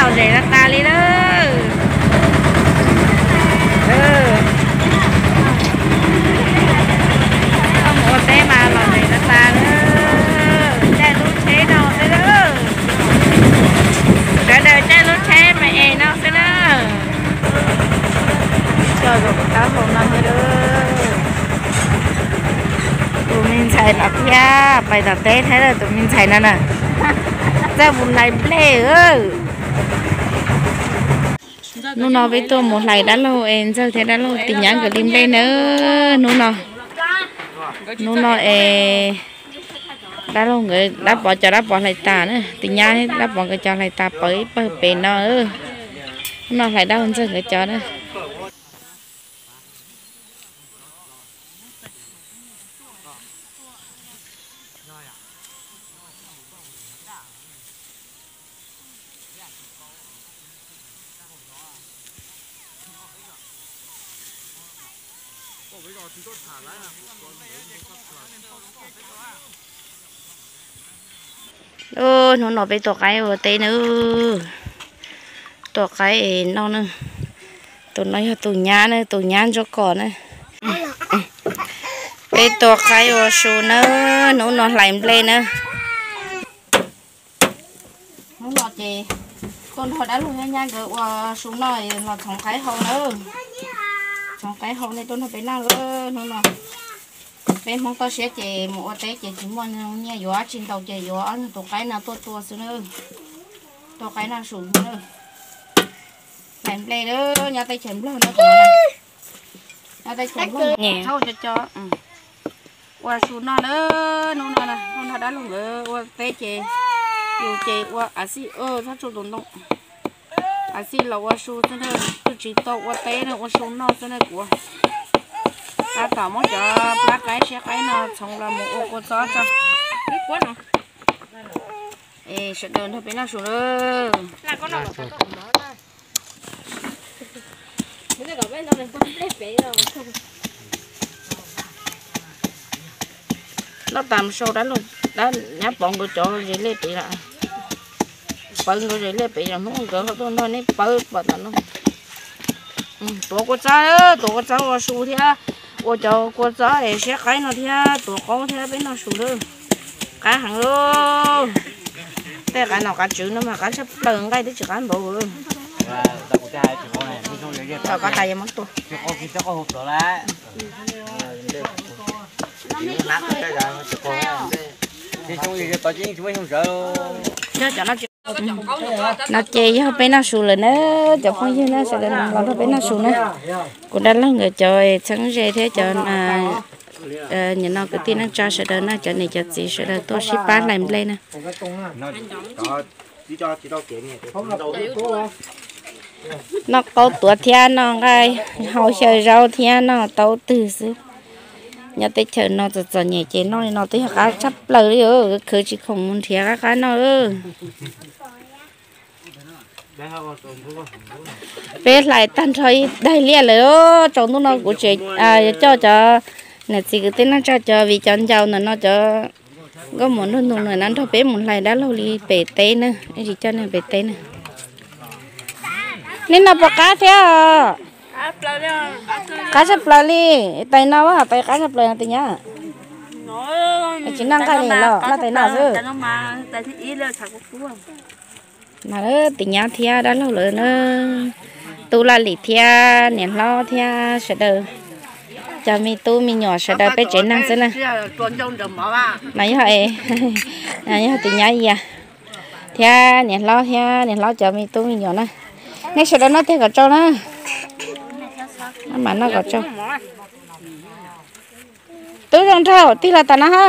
Lom zem tas tas li lawm. Koj mus ua teb mas lom zem tas tas lawm. Caij lub tsheb no xwb lawm. Sawv daws caij lub tsheb me es no xwb na. Coj zaum taub hau no thiab. Tus me ntxhais no thiab pais tom teb thiab, tus me ntxhais no na. Ntxawg mus hlais nplej. Hnub no peb tuaj mus hlais dab laug es Ntxawg thiab dab laug tis nyab nkawd li nplej na. Hnub no, hnub no es dab laug nkawd, dab Pov cov dab Pov hlais tas na, tis nyab dab Pov nkawd cov hlais tas pawv ib pawg pem no. Hnub no hlais dab laug Ntxawg nkawd cov na. Hnub no peb tua qaib ua teb na. Tua qaib es noj na. Tus no yog tus nyab na, tus nyab ntsuab kom na. Peb tua qaib ua su na, hnub no hlais nplej na. Hnub no ces tuaj nrog dab laug nyab nkawd ua su noj los txhoov qaib hau na. Txhoov qaib hau nej tuaj nrog peb noj hnub no. Peb Hmoob toj siab ces mus ua teb ces tsis muaj nyiaj yuav tsis ntau ces yuav ob nyuag tus qaib no tuaj tua xwb na. Tua qaib noj su xwb na. Hlais nplej nyob teb chaws Nplog na. Nyob teb chaws Nplog txhob co co. Ua su noj na, hnub no nrog dab laug nkawd ua teb ces yus ces ua a xij txhob tsuj tus ntoo. A xij los ua su xwb na, twb tsis tau ua teb na, ua su noj xwb na kuv. Tab tom muab cov plab qaib siab qaib no txhoov los mus ua kua txob tso. Es sawv daws nrog peb noj su lawm. Noj tas mus sau dab laug, dab nyab Pov nkawd cov zes lej pem lawm. Pawv nkawd zes lej pem yog hnub nkawd ho tuaj nrog neb pawv pom tom no. Tuav kua txob, tuav kua txob ua su thiab, ua cov kua txob es siab qaib no thiab tuav qaub thiab peb noj su lawm. Qab heev lauj. Tej qaib no qav tswv no mas qab tshaj plaws, nqaij twb tsis qab npaum. Tom ko tas yuav muab tua. No ces yog peb noj su lawm na, cov phooj ywg na, sawv daws los nrog peb noj su na. Kuv dab laug nkawd cov txheeb ze thiab cov nim no kwv tij neej tsa sawv daws na, cov niam cov txiv sawv daws tuaj sib pab hlais nplej na. Noj qaub tuav thiab noj nqaij hau xyaw zaub thiab noj taub twg xwb. Nyob teb chaws no txom txom nyem ces noj li no twb yog qab tshaj plaws li, khwv tsis khoom mus nrhiav qab qab noj. Peb hlais tag nrho ib daig liaj lawm, tsaus ntuj no kuv tseem yuav coj cov niam txiv kwv tij neej tsa cov viv cov ncaus ntawm no cov nkauj muam nraug nus na nrog peb mus hlais dab laug li pem teb na, ib tsis coj nej pem teb na. Nej noj puas qab thiab os? Qab tshaj plaws li. Tais no, tais qab tshaj plaws no tais nyab. Tsis noj nqaij li los noj tais no xwb. No tais nyab thiab dab laug lawm na. Tub Laj Lim thiab niam hlob thiab sawv daws, cov me tub me nyuam sawv daws peb tsev neeg xwb na. No yog, no yog tus nyab Yias thiab niam hlob thiab niam hlob cov me tub me nyuam na. Nej sawv daws noj tiag kom tsau na. Mam noj kom tsau. Tub Zoo Nraug, tig los tas no ha.